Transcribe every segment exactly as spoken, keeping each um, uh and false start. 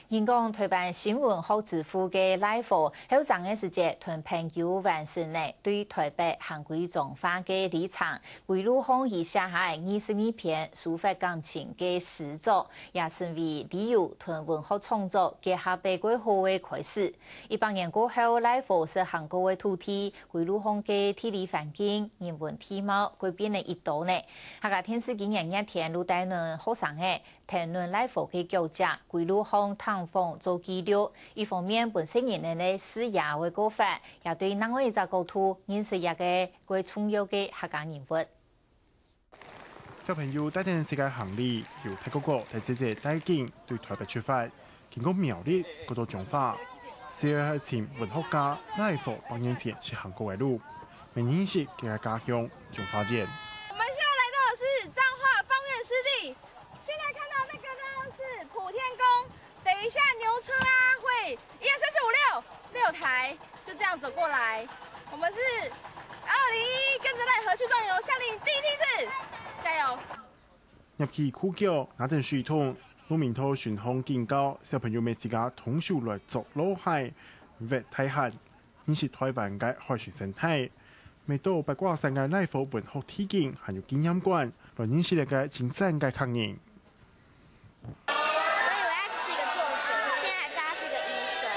人講臺灣新文學之父个賴和，後生个時節同朋友完成了對臺北行歸彰化个旅程。歸路項佢寫下二十二篇抒發感情个詩作，也成為旅遊同文學創作結合个蓋好个開始。一百年過後，賴和所行過个土地、歸路項个地理環境、人文地貌改變了已多呢。客家電視今年熱天就帶等學生仔 跈等賴和个腳跡，歸路項探訪做記錄，一方面分細人仔个視野會較闊，也對另外一隻角度認識這個蓋重要个客家人物。小朋友帶等自家行李，由大哥哥帶姊姊帶緊對臺北出發，經過苗栗，過到彰化，最後係尋文學家賴和百年前所行過个路，來認識佢个家鄉彰化縣。我們現在來到的是彰化芳苑濕地， 現在看到那個呢是普天宮，等一下牛車啊會一二三四五六六台就這樣走過來。我們是二零一一跟著賴和去壯遊夏令營第一梯次，加油！拿起褲腳，拿等水桶，路面頭巡航警告，小朋友乜自家動手來捉老蟹、挖大蜆， 認識臺灣个海洋生態。乜到八卦山个賴和文學地景還有紀念館，來認識這個真讚个客人。我以為他是一個作者，現在才知道他是個醫生。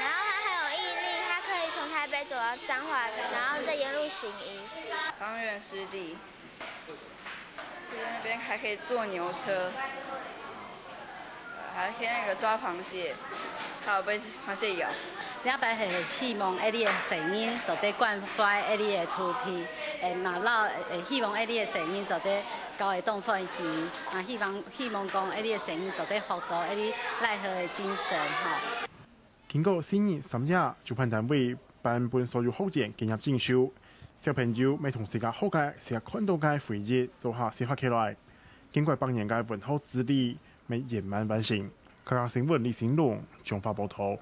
然後他很有毅力，他可以從台北走到彰化，然後再沿路行醫。芳苑濕地，那邊還可以坐牛車，還可以那個抓螃蟹，還有被螃蟹咬。這擺係希望𠊎俚个細人做得關懷𠊎俚个土地，誒，嘛老誒希望𠊎俚个細人做得教會當歡喜，啊，希望希望講𠊎俚个細人做得學到𠊎俚賴和个精神吼。經過四日三夜，主辦單位頒分所有學員結業證書，小朋友乜同自家學个、自家看到个回憶做下寫發起來。經過百年个文學之旅，乜圓滿完成。客家新聞李新龍，彰化報導。